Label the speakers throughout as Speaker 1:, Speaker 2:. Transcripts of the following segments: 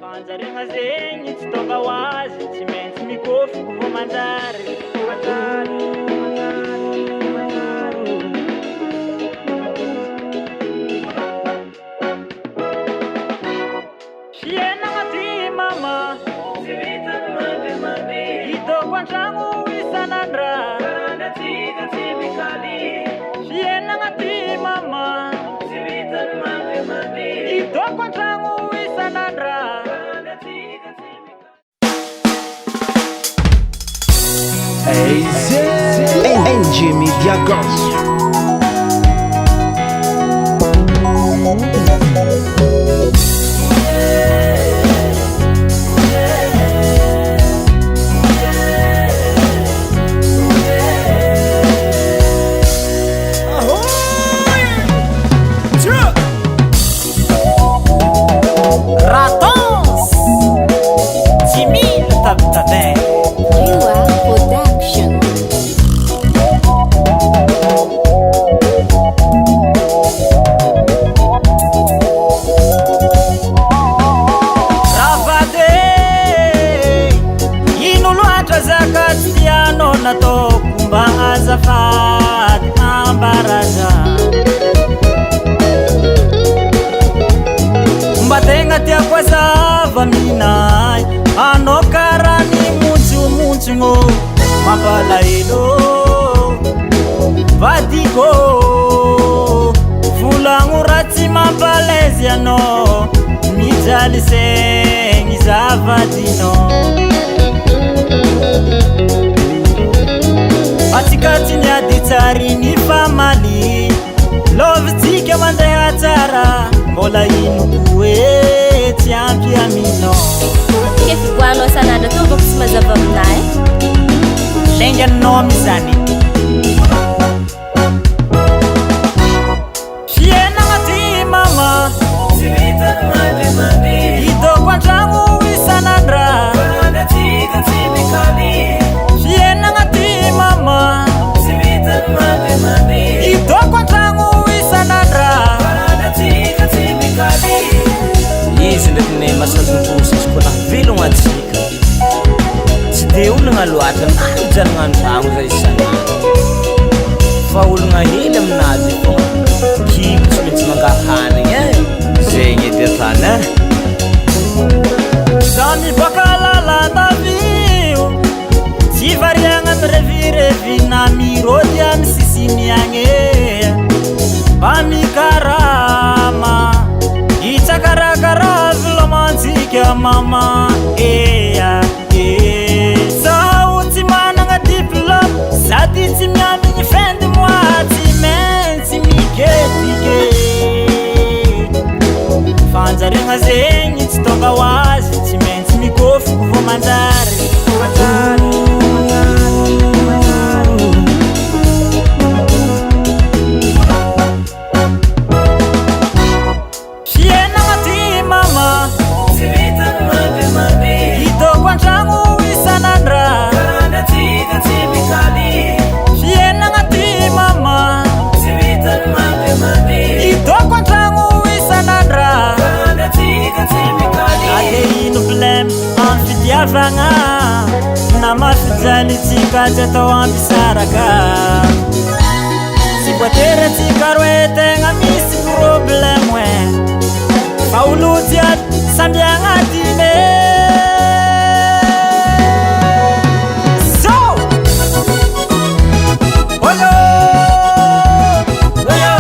Speaker 1: Fanjariagna zegny tsy tonga ho azy, tsy maintsy mikôfoko vao manjary. Fiainagna ty mama, hitako an-tragno isan'andra. Fiainagna ty mama, hitako an-tragno isan'andra.
Speaker 2: NG Media Girls.
Speaker 1: Ratons Jimmy Tabtabin.
Speaker 3: Yua Production.
Speaker 1: Ravade, ino loatra zaka tsy tianao nataoko mba azafady ambaraza. Mba tegna tiako azava aminay anao karaha ny montsomontsogno mampalahelo vadiko volagno ratsy mampalaizy anao mijaly segny zavadinao atsika tsy niady tsary ny famaly lovitsika mandeha tsara mbola ino koe tsy ampy aminao.
Speaker 3: Ke fiboahanao isan'andro atao bôko tsy mazava aminahy.
Speaker 1: Lainganao amizany fiainagna ty mama, hitako an-tragno isan'andra. Fiainagna ty mama, hitako an-tragno isan'andra.
Speaker 4: Izy ndraiky ne masazon-trosa izy koa nahavelogno antsika. Tsy de olagna loatra na hijanogna an-tragno zay isan'andro. Fa olagna hely aminazy fogna, kibo tsy maintsy mangahanigny e. Zegny edy atany e.
Speaker 1: Za miboaka lalandavio, tsy variagna mirevirevy na mirôdy amy sisiny agny mba mikarama hitsakarakara vilomantsika mama ea e. Zaho tsy managna diplôme sady tsy miambigny fin de mois, tsy maintsy miketike. Fanjariagna zegny tsy tonga ho azy, tsy maintsy mikôfoko vao manjary. Fiainagna ty mama, hitako an-tragno isan'andra. Fiainagna ty mama, hitako an-tragno isan'andra. Na de ino blème amy fitiavagna na mafijaly tsika tsy atao ampisaraka. Tsy voatery atsika roe tegna misy problème e, fa olo jiaby samby agnatiny e. So! Oyo! Oyo!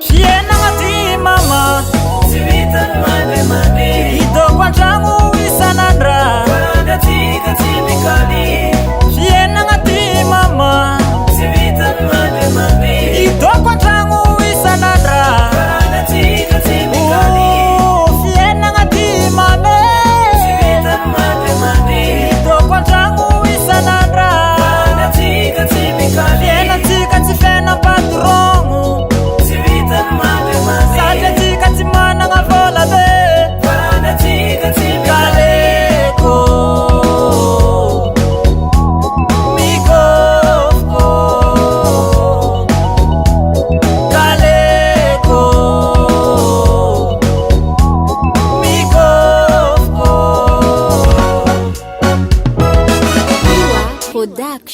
Speaker 1: Fiainagna ty mama, hitako an-tragno isan'andra.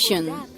Speaker 5: Production.